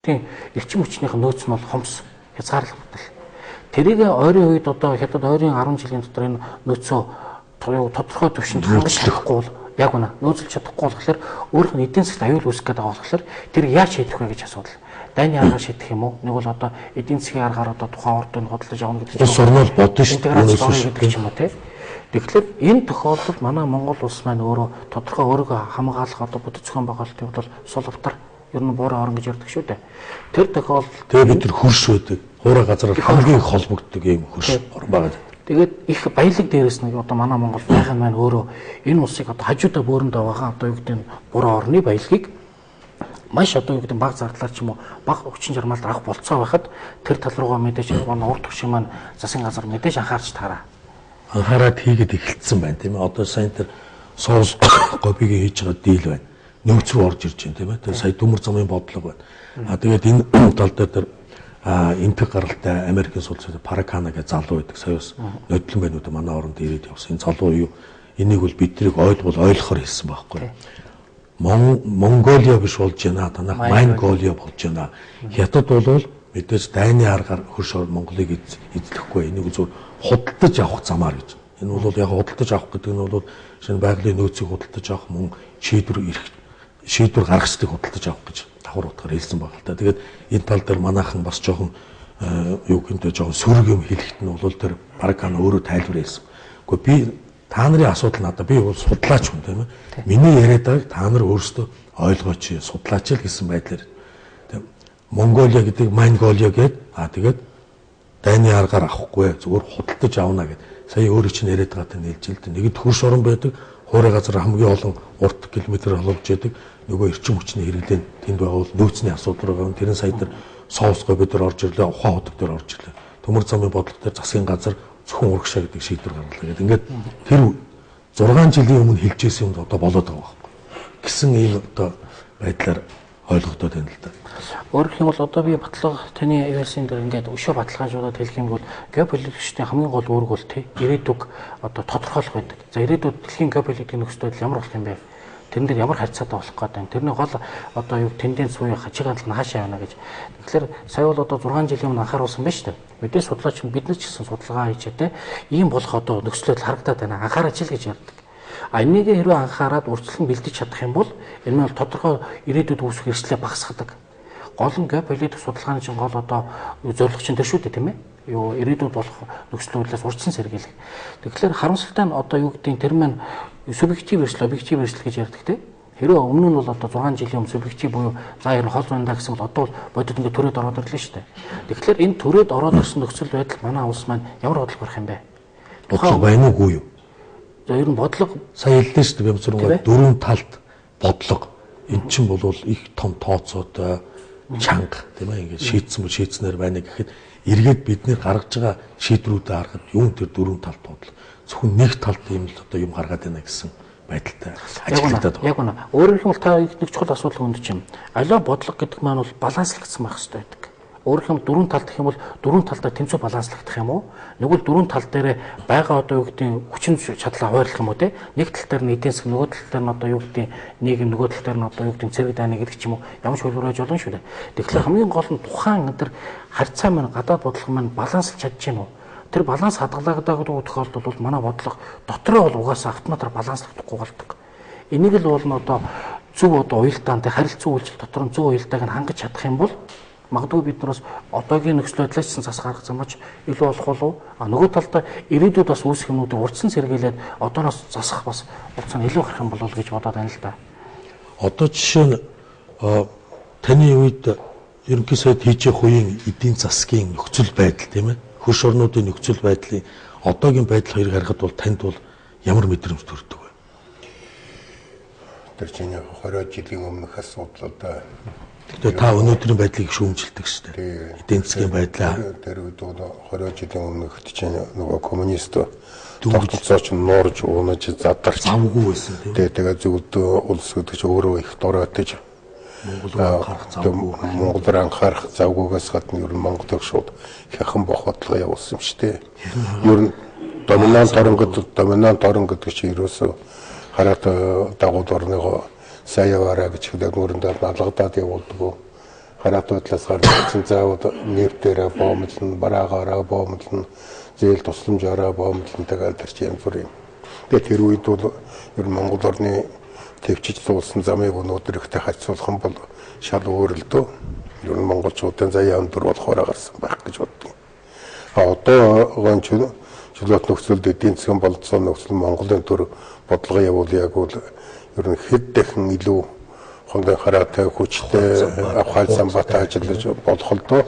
Эрчим хүчнийх нөөц нь бол хомс, хязгаарлагдал. Тэрийг ойрын үед одоо хятад ойрын 10 жилийн дотор энэ нөөцөө тодорхой түвшинд хангаж чадахгүй бол яг үнэ нөөцлөж чадахгүй болохоор өөрөх нь эдийн засгт аюул үүсгэх гэдэг байгаа болохоор тэр яаж шийдэх вэ гэж асуудал. Дайны аргаар шийдэх юм уу? Нэг бол одоо эдийн засгийн аргаар одоо тухайн ордыг худалдаж авах гэдэг чинь сурмал бодно шүү дээ. Гэдэг ч юм уу те. Тэгэхээр энэ тохиолдолд манай Монгол улс маань өөрөө тодорхой өөрийгөө хамгаалах одоо бүтэц зохион байгуулалтын хувьд бол сул авдар ер нь буурай орон гэж ярьдаг шүү дээ. Тэр тохиолдолд тэгээ бид тэр хөрш байдаг. Хуурай газараар хамгийн их холбогддог ийм хөрш орон байгаа. Тэгээд их баялаг дээрээс нэг одоо манай Монгол байгаан маань өөрөө энэ улсыг одоо хажуудаа бөөрөндөө байгаа одоо юу гэдэг нь буруу орны баялагийг маш одоо юу гэдэг баг зардлаар ч юм уу баг хүчин чармаалд авах болцоо байхад тэр тал руугаа мэдээж манай урд түвшин маань засгийн газар мэдээж анхаарч таараа. Анхаарад хийгээд эхэлсэн байна тийм ээ. Одоо сайн тэр соус гобигийн хийж байгаа дийл байна. Нөөц рүү орж ирж байна тийм ээ. Тэр сая төмөр замын бодлого байна. А тэгээд энэ тал дээр тэр энтэг гаралтай Америкийн суулцсан Паракана гэж залуу байдаг. Сая бас нодлон байна уу манай оронд ирээд явсан. Энэ залуу юу энийг бол биднийг ойлгол ойлгохоор хэлсэн байхгүй. Монголиа биш болж байна. Танах Монголиа болж байна. Хятад бол мэдээж дайны аргаар хөрш Монголыг эзлэхгүй. Энийг зөв худалдаж авах замаар гэж. Энэ бол яг худалдаж авах гэдэг нь бол шинэ байгалийн нөөцийг худалдаж авах мөн шийдвэр эрх шийдвэр гаргацдыг худалдаж авах гэж давхар утгаар хэлсэн байгаа л та. Тэгээд энэ тал дээр манайхан бас жоохон юу гэнтэй жоохон сөрөг юм хэлэхэд нь бол тэр Паракана өөрөө тайлбар хэлсэн. Гэхдээ би та нарын асуудал надад би бол судлаач хүн тийм ээ. Миний яриад байгааг та нар өөрсдөө ойлгооч, судлаач л гэсэн байдлаар. Тийм Монголиа гэдэг Монголиа гээд тэгээд дайны аргаар авахгүй зүгээр худалдаж авна гэд. Сая өөрөө чинь яриад байгаатай нийлж л дээ. Нэгд хөрш орон байдаг, хуурай газар хамгийн олон урт километр холбож яадаг. Нөгөө эрчим хүчний хэрэглээ тэнд байгаа бол нөөцний асуудал байгаа. Тэрэн сая дээр соусгой бид нар орж ирлээ, ухаан худаг дээр орж ирлээ. Төмөр замын бодлого дээр засгийн газар зөвхөн урагшаа гэдэг шийдвэр гаргалаа гэдэг. Ингээд тэр 6 жилийн өмнө хэлж ирсэн юм одоо болоод байгаа байхгүй. Гэсэн ийм одоо байдлаар ойлгогдоод байна л да. Өөрөөр хэлбэл одоо би баталгаа таны версийн дээр ингээд өшөө баталгаажуулаад хэлэх юм бол геополитикчдийн хамгийн гол үүрэг бол тий ирээдүг одоо тодорхойлох байдаг. За ирээдүйд дэлхийн геополитикийн нөхцөл байдал ямар болох юм бэ? Тэрэн дээр ямар харьцаатай болох гээд байна. Тэрний гол одоо юу тенденц буюу чиг хандлага нь хаашаа явна гэж. Тэгэхээр сая бол одоо 6 жилийн өмнө анхааруулсан байна шүү дээ. Мэдээж судлаач бид нар ч гэсэн судалгаа хийжээ те. Ийм болох одоо нөхцөл байдал харагдаад байна. Анхаараач л гэж ярьдаг. А энийг хэрвээ анхаарад урьдчилан бэлдэж чадах юм бол энэ нь бол тодорхой ирээдүйд үүсэх эрсдлээ багасгадаг. Гол нь геополитик судалгааны чинь гол одоо зорилго чинь тэр шүү дээ тийм ээ. Юу ирээдүйд болох нөхцлүүдээс урьдчилан сэргийлэх. Тэгэхээр харамсалтай нь одоо юу гэдгийг тэр маань субъектив эрсдэл, объектив эрсдэл гэж ярьдаг тийм. Хэрвээ өмнө нь бол одоо 6 жилийн өмнө субъектив буюу за ер нь хол байна гэсэн бол одоо бол бодит ингээд төрөөд ороод ирлээ шүү дээ. Тэгэхээр энэ төрөөд ороод ирсэн нөхцөл байдал манай улс маань ямар бодлого барих юм бэ? Бодлого байна уугүй юу? За ер нь бодлого сая хэллээ шүү дээ. Бямцрунгаа дөрвөн талд бодлого. Эн чинь бол их том тооцоотой чанга тийм ээ ингээд шийдсэн бол шийдснээр байна гэхэд эргээд бид нэр гаргаж байгаа шийдвэрүүдээ харахад юун тэр дөрвөн талд бодлого зөвхөн нэг талд ийм л одоо юм гаргаад байна гэсэн байдалтай ажиглагдаад байна. Яг үнэ. Өөрөөр хэлбэл та нэг чухал асуудал хүнд чинь. Аливаа бодлого гэдэг маань бол баланслагдсан байх хэрэгтэй байдаг. Өөрөөр хэлбэл дөрвөн талд гэх юм бол дөрвөн талдаа тэнцүү баланслагдах юм уу? Нэг бол дөрвөн тал дээр байгаа одоо юу гэдгийг хүчин чадлаа хуваарлах юм уу те? Нэг тал дээр нь эдийн засаг, нөгөө тал дээр нь одоо юу гэдгийг нийгэм, нөгөө тал дээр нь одоо юу гэдгийг цэрэг дайны гэдэг ч юм уу ямар ч хөлбөр байж болно шүү дээ. Тэгэхээр хамгийн гол нь тухайн энэ төр харьцаа маань гадаад бодлого маань баланслж чадж гин үү? Тэр баланс хадгалагдаагүй тохиолдолд бол манай бодлого дотроо бол угаасаа автоматар баланслагдахгүй болдог. Энийг л бол нь одоо зөв одоо уялдаан те харилцан үйлчлэл дотор нь зөв уялдааг нь хангаж чадах юм бол магадгүй бид нар бас одоогийн нөхцөл байдлаас ч засах арга замаач илүү болох болов. А нөгөө талдаа ирээдүйд бас үүсэх юмнуудыг урьдчилан сэргийлээд одооноос засах бас хугацаа нь илүү гарах юм болов уу гэж бодоод байна л да. Одоо жишээ нь таны үед ерөнхий сайд хийж явах үеийн эдийн засгийн нөхцөл байдал тийм ээ хөрш орнуудын нөхцөл байдлын одоогийн байдал хоёрыг харахад бол танд бол ямар мэдрэмж төрдөг вэ? Тэр чинь 20 жилийн өмнөх асуудал одоо. Тэгэхээр та өнөөдрийн байдлыг шүүмжилдэг шүү дээ. Эдийн засгийн байдлаа. Тэр үед бол 20 жилийн өмнөх чинь нөгөө коммунист тогтолцоо чинь нуурж унаж задарч завгүй байсан тийм. Тэгээ зөвлөд улс гэдэг чинь өөрөө их дороотож Монгол руу анхаарах завгүй. Монгол руу анхаарах завгүйгээс гадна ер нь Монгол төр шууд хяхан бохотлого явуулсан юм шүү дээ. Ер нь доминант орон гэдэг доминант орон гэдэг чинь ерөөсөө хараад дагууд орныгоо саяваараа гэж хэлээд нүрэндээ налгадаад явуулдаг. Хараат байдлаас гарсан заавал нефтээрээ боомлно, бараагаараа боомлно, зээл тусламжаараа боомлно тэгэл тэр чинь янз бүр юм. Тэгээд тэр үед бол ер нь Монгол орны төвчж суулсан замыг өнөөдөр ихтэй харьцуулах юм бол шал өөр л дөө. Ер нь монголчуудын заяа өндөр болохоор гарсан байх гэж боддог. А одоогоон чөлөөт нөхцөлд эдийн засгийн бололцоо нөхцөл Монголын төр бодлого явуул яг бол ер нь хэд дахин илүү хонгын хараатай хүчтэй авхаал самбаатай ажиллаж болох л доо.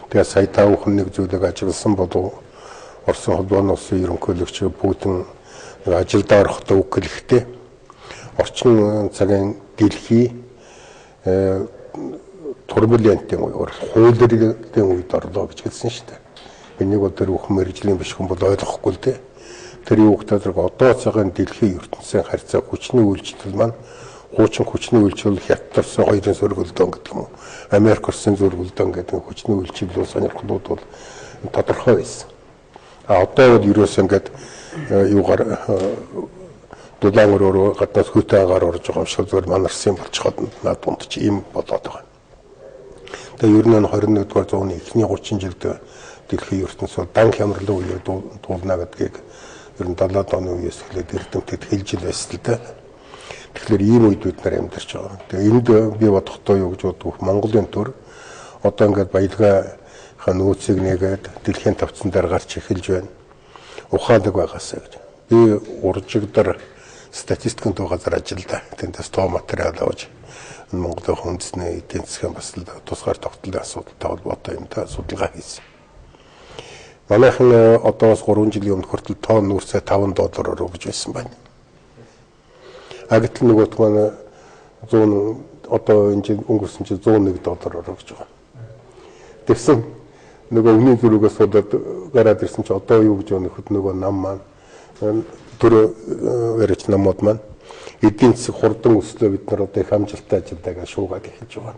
Тэгээ сая та бүхэн нэг зүйлийг ажигласан болов Оросын холбооны улсын ерөнхийлөгч Путин ажилдаа орохдоо үг хэлэхдээ орчин цагийн дэлхий турбулентын үе, хуулирлын үед орлоо гэж хэлсэн шүү дээ. Энийг бол тэр бүхэн мэргэжлийн биш хүн бол ойлгохгүй л дээ. Тэр юу гэдэг зэрэг одоо цагийн дэлхийн ертөнцийн харьцаа хүчний үйлчлэл маань хуучин хүчний үйлчлэл Хятад Оросын хоёрын сөргөлдөөн гэдэг юм уу? Америк Оросын сөргөлдөөн гэдэг хүчний үйлчлэл сонирхлууд бол тодорхой байсан. А одоо бол ерөөсөө ингээд юугаар дулаан өрөөрөө гаднаас хүйтэн агаар орж байгаа юм шиг зүгээр манарсан болчиход над дунд чи ийм болоод байгаа. Тэгээ ер нь 21-р зууны эхний 30 жилд дэлхийн ертөнц бол дан хямралын үеэр дуулна гэдгийг ер нь 70-аад оны үеэс эхлээд эрдэмтэд хэлж л байсан л да. Тэгэхээр ийм үед бид нар амьдарч байгаа. Тэгээ энд би бодохдоо юу гэж боддог вэ? Монголын төр одоо ингээд баялгаа нөөцийг нээгээд дэлхийн тавцан дээр гарч эхэлж байна. Ухаалаг байгаасаа гэж. Би уржигдар статистикийн тоо газар ажилдаа. Тэндээс тоо материал авч Монголын үндэсний эдийн засгийн бас тусгаар тогтолтын асуудалтай холбоотой юм та судалгаа хийсэн. Манайхан одоос 3 жилийн өмнө хүртэл тоо нүүрсээ 5 доллараар өгж байсан байна. А гэтэл нөгөөх маань 100 одоо энэ жил өнгөрсөн чинь 101 доллараар өгж байгаа. Тэгсэн нөгөө өмнө зүргээс суудаад гараад ирсэн чи одоо юу гэж өнөхөд нөгөө нам маань төр яриач намууд маань эдийн засаг хурдан өслөө бид нар одоо их амжилттай ажилладаг гэж шуугаад эхэлж байгаа.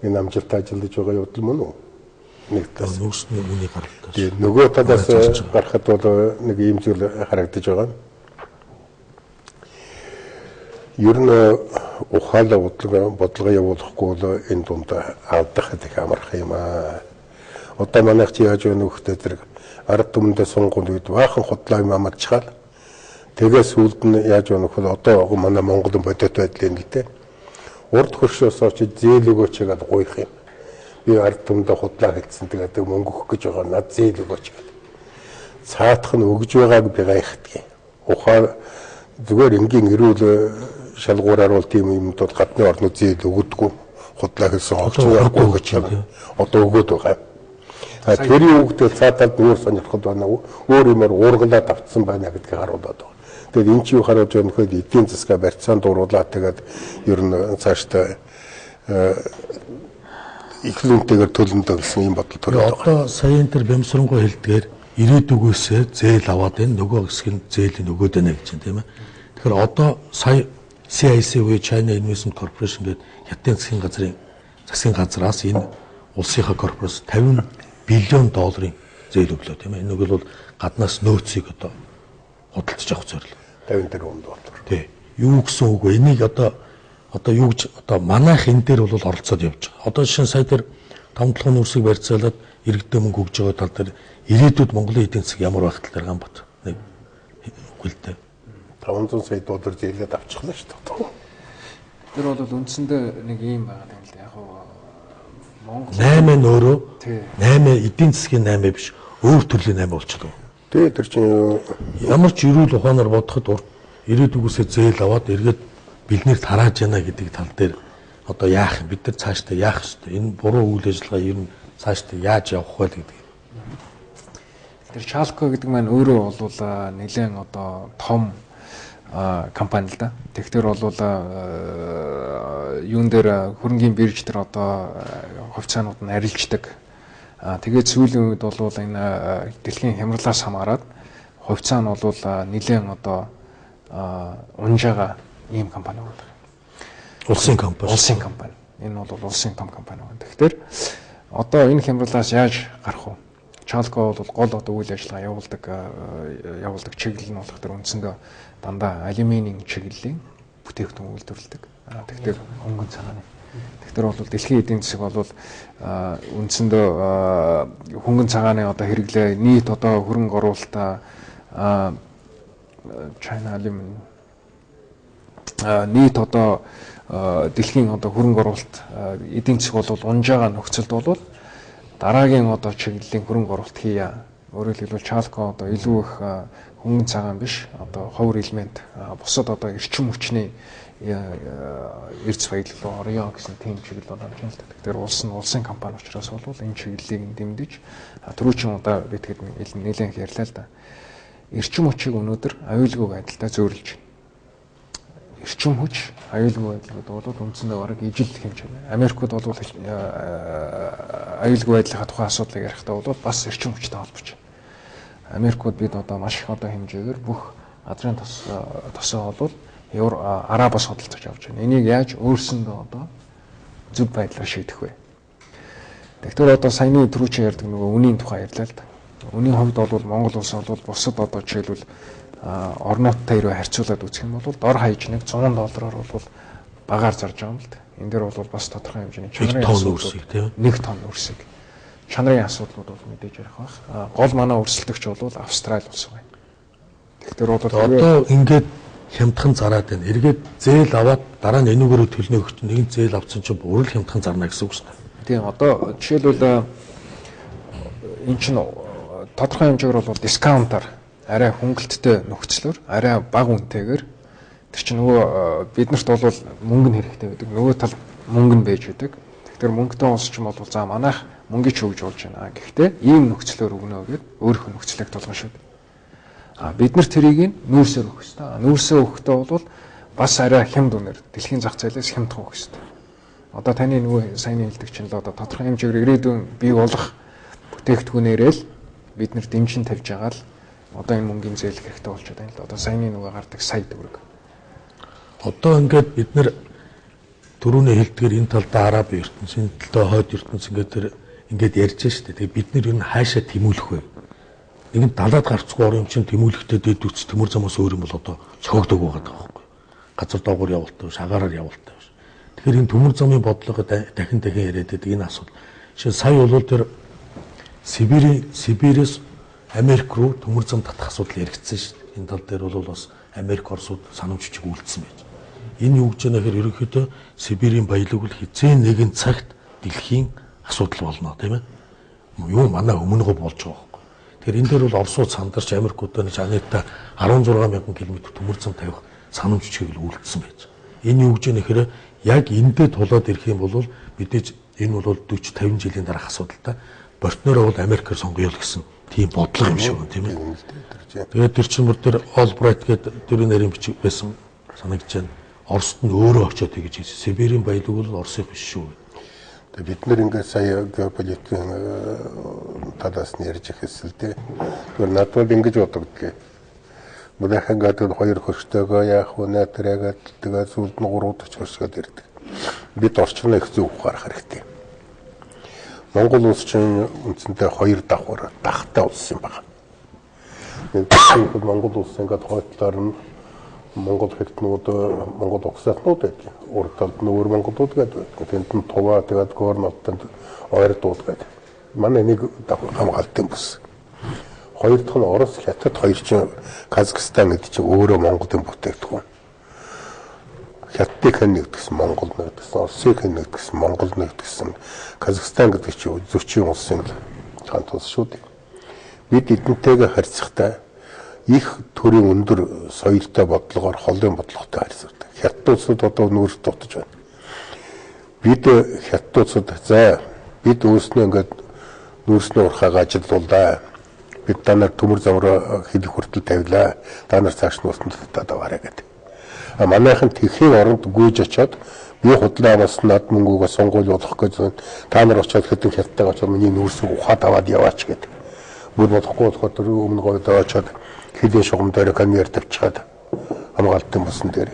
Энэ амжилттай ажиллаж байгаа явдал мөн үү? Нэг талаас нөөцний үний гаралтаас. Тийм нөгөө талаас гарахад бол нэг ийм зүйл харагдаж байгаа. Ер нь ухаалаг бодлого явуулахгүй бол энэ дунд алдах их амархан юм аа. Одоо манайх чи яаж вэ нөхдөд зэрэг ард түмэндээ сунгуул үед баахан худлаа юм амарчхаал. Тэгээ сүүлд нь яаж вэ нөхөд одоо манай Монголын бодит байдал юм л дээ. Урд хөршөөс очиж зээл өгөөч гэдээ гуйх юм. Би ард түмэндээ худлаа хэлсэн тэгээд мөнгө өгөх гэж байгаа над зээл өгөөч гэдэг. Цаатах нь өгж байгааг би гайхдгийг. Ухаан зүгээр энгийн эрүүл шалгуураар бол тийм юмд бол гадны орнууд зээл өгдөггүй. Худлаа хэлсэн огч өгөөч юм. Одоо өгөөд байгаа. Тэрийн үгдэл цаатаад өөр сонирхол байна уу? Өөр юмар уургалаад автсан байна гэдгийг харуулад байгаа. Тэгээд энэ чи юу харуулж байгаа нөхөд эдийн засгаа барьцаанд уруулаад тэгээд ер нь цаашдаа их лүнтэйгээр төлөндөө гэсэн ийм бодол төрөд байгаа. Одоо сая энэ төр бямсрангуй хэлдгээр ирээдүгөөсөө зээл аваад энэ нөгөө хэсэг нь зээлийг өгөөд байна гэж байна тийм ээ. Тэгэхээр одоо сая CIC буюу China Investment Corporation гэдэг Хятадын засгийн газраас энэ улсынхаа корпорац 50 биллион долларын зээл өглөө тийм ээ. Энэ нэг бол гаднаас нөөцийг одоо худалдаж авах зорилго. 50 тэрбум доллар. Тий. Юу гэсэн үг вэ? Энийг одоо юу гэж одоо манайх энэ дээр бол оролцоод явж байгаа. Одоо жишээ нь сая дээр 5-7 нүүрсийг барьцаалаад иргэдээ мөнгө өгж байгаа тал дээр ирээдүйд Монголын эдийн засаг ямар байх тал дээр Ганбат нэг үг л дээ. 500 сая доллар зээлээд авчихлаа шүү дээ. Тэр бол үндсэндээ нэг ийм байгаа юм л да. Яг Монгол 8 нь өөрөө 8 эдийн засгийн 8 биш өөр төрлийн 8 болчихдог. Тий, тэр чинь ямар ч эрүүл ухаанаар бодоход ирээдүгөөсөө зээл аваад эргээд биднэрт харааж яана гэдэг тал дээр одоо яах юм? Бид нар цаашдаа яах ёстой? Энэ буруу үйл ажиллагаа ер нь цаашдаа яаж явах вэ гэдэг. Тэр Chalco гэдэг маань өөрөө бол нэлээд одоо том компани л да. Тэгэхээр бол юун дээр хөрөнгийн бирж дээр одоо хувьцаанууд нь арилждаг. Тэгээд сүүлийн үед бол энэ дэлхийн хямралаас хамаарат хувьцаа нь бол нэлээд одоо унж байгаа ийм компани байна. Улсын компани. Улсын компани. Энэ бол улсын том компани байна. Тэгэхээр одоо энэ хямралаас яаж гарах вэ? Chalco бол гол одоо үйл ажиллагаа явуулдаг чиглэл нь болох тэр үндсэндээ дандаа алюминий чиглэлийн бүтээгдэхүүн үйлдвэрлэдэг. Тэгэхээр өнгөн цагааны. Тэгэхээр бол дэлхийн эдийн засаг бол үндсэндээ хөнгөн цагааны одоо хэрэглээ нийт одоо хөрөнгө оруулалтаа China Aluminum нийт одоо дэлхийн одоо хөрөнгө оруулалт эдийн засаг бол унж байгаа нөхцөлд бол дараагийн одоо чиглэлийн хөрөнгө оруулалт хийя. Өөрөөр хэлбэл Chalco одоо илүү их хөнгөн цагаан биш одоо ховор элемент бусад одоо эрчим хүчний эрдэс баялаг руу орё гэсэн тийм чиглэл бол орж байна л да. Тэгэхээр улс нь улсын компани учраас бол энэ чиглэлийг дэмжиж түрүүчийн удаа би тэгэд нэлээд их ярьлаа л да. Эрчим хүчийг өнөөдөр аюулгүй байдалтай зөөрлөж байна. Эрчим хүч аюулгүй байдал гэдэг бол үндсэндээ бараг ижил хэмжээ. Америкууд бол аюулгүй байдлынхаа тухайн асуудлыг ярихдаа бол бас эрчим хүчтэй холбож байна. Америкууд бид одоо маш их одоо хэмжээгээр бүх газрын тосоо бол Арабаас худалдаж авч байна. Энийг яаж өөрсөндөө одоо зөв байдлаар шийдэх вэ? Тэгэхээр одоо саяны түрүүчийн ярьдаг нөгөө үнийн тухай ярьлаа л да. Үнийн хувьд бол Монгол улс бол бусад одоо жишээлбэл орнуудтай хэрвээ харьцуулаад үзэх юм бол дор хаяж нэг $100 бол багаар зарж байгаа юм л да. Энэ дээр бол бас тодорхой хэмжээний чанарын асуудал тийм 1 тонн үрсэг. Чанарын асуудлууд бол мэдээж ярих байх. Гол манай өрсөлдөгч бол Австрали улс байна. Тэгэхээр бол одоо ингээд хямдхан зараад байна. Эргээд зээл аваад дараа нь энүүгээрээ төлнө өгч нэгэн зээл авсан чинь бүрэл хямдхан зарна гэсэн үг шүү дээ. Тийм одоо жишээлбэл эн чинь тодорхой хэмжээгээр бол дискаунтаар арай хөнгөлттэй нөхцлөөр арай бага үнэтэйгээр тэр чинь нөгөө биднэрт бол мөнгө нь хэрэгтэй байдаг. Нөгөө тал мөнгө нь байж байдаг. Тэгэхээр мөнгөтэй улс ч юм бол за манайх мөнгийг ч өгж болж байна. Гэхдээ ийм нөхцлөөр өгнө гэд өөрийнх нь нөхцөлийг тулган шүү дээ. А бид нар тэрийг нүүрсээр өгөх ёстой. Нүүрсээ өгөхдөө бол бас арай хямд үнээр дэлхийн зах зээлээс хямдхан өгөх ёстой. Одоо таны нөгөө саяны хэлдэг чинь л одоо тодорхой хэмжээгээр ирээдүйн бий болох бүтээгдэхүүнээрээ л бид нар дэмжин тавьж байгаа л одоо энэ мөнгөний зээл хэрэгтэй болчиход байна л да. Одоо саяны нөгөө гардаг сая төгрөг. Одоо ингээд бид нар түрүүний хэлдгээр энэ талдаа араб ертөнц, энэ талдаа хойд ертөнц ингээд тэр ингээд ярьж штэ. Тэгээ бид нар ер нь хаашаа тэмүүлэх вэ? Нэгэн далаад гарцгүй орон юм чинь тэмүүлэхтэй дэд үц төмөр замаас өөр юм бол одоо цогдог байгаа байхгүй. Газар доогуур явуултай биш, агаараар явуултай биш. Тэгэхээр энэ төмөр замын бодлого дахин дахин яриад байдаг энэ асуудал. Жишээ сая бол тэр Сибирээс Америк руу төмөр зам татах асуудал яригдсан шүү дээ. Энэ тал дээр бол бас Америк, Оросууд санамж бичиг үлдсэн байж. Энэ юу гэж байна гэхээр ерөнхийдөө Сибирийн баялаг бол хизээ нэгэн цагт дэлхийн асуудал болно, тийм ээ. Юу манай өмнөгөө болж байгаа байхгүй. Тэгэхээр энэ дээр бол Оросууд сандарч Америкуудаа нэг Анета 16,000 км төмөр зам тавих санамж бичгийг л үлдсэн байж. Энэ юу гэж байна гэхээр яг эндээ тулаад ирэх юм бол мэдээж энэ бол 40 50 жилийн дараах асуудал та. Партнероо бол Америкээр сонгоё л гэсэн тийм бодлого юм шиг байна, тийм ээ. Тэгээд тэр чинь бүр тэр Олбрайт гэдэг тэр нэрийн бичиг байсан санагдаж байна. Оросд нь өөрөө очиод тэгж хэлсэн. Сибирийн баялаг бол Оросын биш шүү. Тэгээд бид нэр ингээд сая геополитикийн талаас нь ярьж эхэлсэн л дээ. Тэгэхээр надад бол ингэж бодогдгоо. Манайхан гэдэг хоёр хөрштөөгөө яах вэ? Тэрээгээд тэгээд сүүлд нь 3 дахь хөршгөөд ирдэг. Бид орчноо их зөв ухаарах хэрэгтэй. Монгол улс чинь үндсэндээ хоёр давхар дахтай улс юм байна. Нэг Монгол улс ингээд хойтлоор нь Монгол хэрэгтнүүд, Монгол угсаатнууд байдаг. Урд талд нь өөр монголууд гэдэг. Тэнд нь Тува, тэгээд Горнотод ойрдууд гэдэг. Манай нэг хамгаалтын бүс. Хоёр дахь нь Орос, Хятад хоёр чинь Казахстан гэдэг чинь өөрөө Монголын бүтээгдэхүүн. Хятадыг хэн нэгдсэн, Монгол нэгдсэн, Оросыг хэн нэгдсэн, Монгол нэгдсэн. Казахстан гэдэг чинь зөчийн улсын ганц улс шүү дээ. Бид эдэнтэйгээ харьцахдаа их төрийн өндөр соёлтой бодлогоор холын бодлоготой харьцдаг. Хятад улсууд одоо нүүрс дутаж байна. Бид хятад улсууд за бид өөрснөө ингээд нүүрсний урхаагаа ажилууллаа. Бид та нар төмөр замраа хэлэх хүртэл тавилаа. Та нар цааш нүүрсэнд татаад аваарай гэдэг. А манайхан тэхийн оронд гүйж очиод би худлаа аваас над мөнгөөгөө сонгуул болох гэж та нар очиод хэдэн хятадтай очиод миний нүүрсийг ухаад аваад яваач гэдэг. Бүр болохгүй болохоор тэр өмнө говьдоо очиод хэлийн шугам дээр конвейер тавьчихад хамгаалтын босон дээр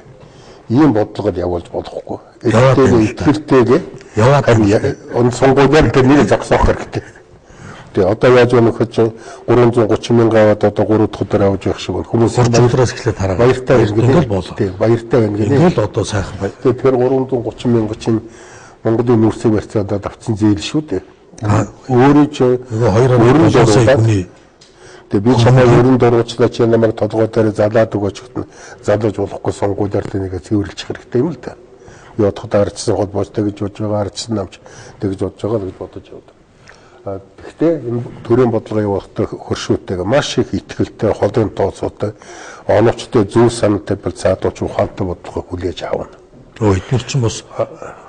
ийм бодлогод явуулж болохгүй. Итгэлтэйгээ яваад он сонгуулиар тэр нэг зогсоох хэрэгтэй. Тэгээ одоо яаж вэ гэхэд чинь 330 мянга аваад одоо 3 дахь өдөр авч явах шиг байна. Хүмүүс өдрөөс эхлээд хараа. Баяртай байна гэдэг. Тий, баяртай байна гэдэг. Ингээл одоо сайхан бай. Тэгээ тэр 330 мянга чинь Монголын нүүрсийг барьцаадад авсан зээл шүү дээ. Өөрөө ч нөгөө 2.7 сая хүний. Тэгээ би чамайг өрөнд дургуучлаа, чи намайг толгой дээр залаад өгөөч гэхтэн залууж болохгүй сонгуулиар тэнийг цэвэрлэх хэрэгтэй юм л да. Би бодоход ардчсан холбоотой гэж бодож байгаа, ардчсан намч тэгж бодож байгаа л гэж бодож явдаг. Гэхдээ энэ төрийн бодлого явуулахдаа хөршүүтэйг маш их итгэлтэй, холын тооцоотой, оновчтой, зөв саналтай бол цаадууч ухаантай бодлогыг хүлээж авна. Эдгээр чинь бас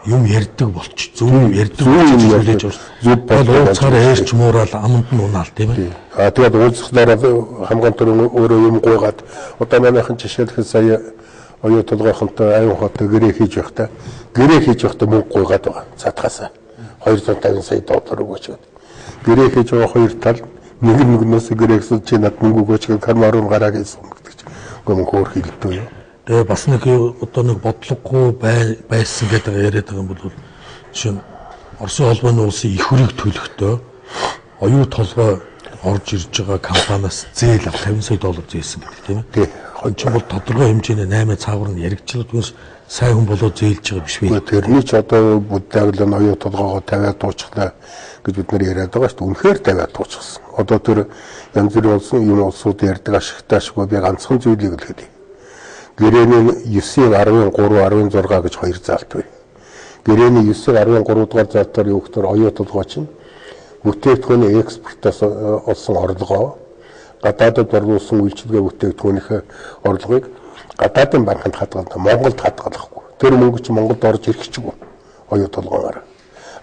юм ярьдаг болч, зөв юм ярьдаг болч хүлээж авна. Зөв бодлого ууцгаар ээрч муураал аманд нь унаал, тийм ээ. Тэгээд уулзахлаараа хамгаан төрөн өөрөө юм гуйгаад, одоо манайхан жишээлхэд сая оюу толгойхонтой аюун хоттой гэрээ хийж байхдаа мөнгө гуйгаад байгаа. Цаатахаасаа 250 сая доллар өгөөч гэдэг. Гэрээ хийж байгаа хоёр тал нэг нэгнээс гэрээ гэсэн чи над мөнгө өгөөч гэж кармарун гараа гэсэн гэдэг чинь үгүй мөнгө өөр хилдүү юу. Тэгээ бас нэг одоо нэг бодлогогүй байсан гэдэг яриад байгаа юм бол жишээ нь Оросын холбооны улсын их үрийг төлөхдөө оюу толгой орж ирж байгаа компаниас зээл ав 50 сая доллар зээлсэн гэдэг, тийм ээ. Тий. Хончин бол тодорхой хэмжээний 8 цаагуур нь яригдчихлаа, түүнээс сайн хүн болоо зээлж байгаа биш вэ? Тэрний ч одоо буддаг л оюу толгоогоо тавиад дуучглаа гэж бид нар яриад байгаа шүү дээ. Үнэхээр тавиад дуучсан. Одоо тэр янз бүрийн улсын юм улсууд ярьдаг ашигтай ашиггүй би ганцхан зүйлийг л хэлье. Гэрээний 9-ийн 13, 16 гэж хоёр заалт бай. Гэрээний 9-ийн 13 дугаар заалтаар юу гэхээр оюу толгой чинь бүтээгдэхүүний экспортоос олсон орлогоо, гадаадд оруулсан үйлчилгээ бүтээгдэхүүнийхээ орлогыг гадаадын банкнд хадгална, Монголд хадгалахгүй. Тэр мөнгө чинь Монголд орж ирэх чиггүй оюу толгоогоор.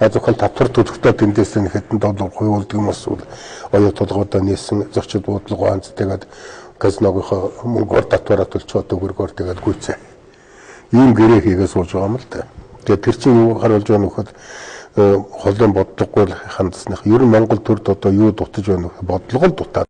Зөвхөн татвар төлөхдөө тэндээс нэг хэдэн доллар хуйвалдаг юм эсвэл оюу толгойдоо нээсэн зочид буудлага ганц тэгээд казиногийнхоо мөнгөөр татвараа төлчөөд төгрөгөөр тэгээд гүйцээ. Ийм гэрээ хийгээ сууж байгаа юм л да. Тэгээд тэр чинь юу харуулж байгаа нөхөд холын бодлогогүй хандсаных. Ер нь Монгол төрд одоо юу дутаж байна вэ? Бодлого л дутаад.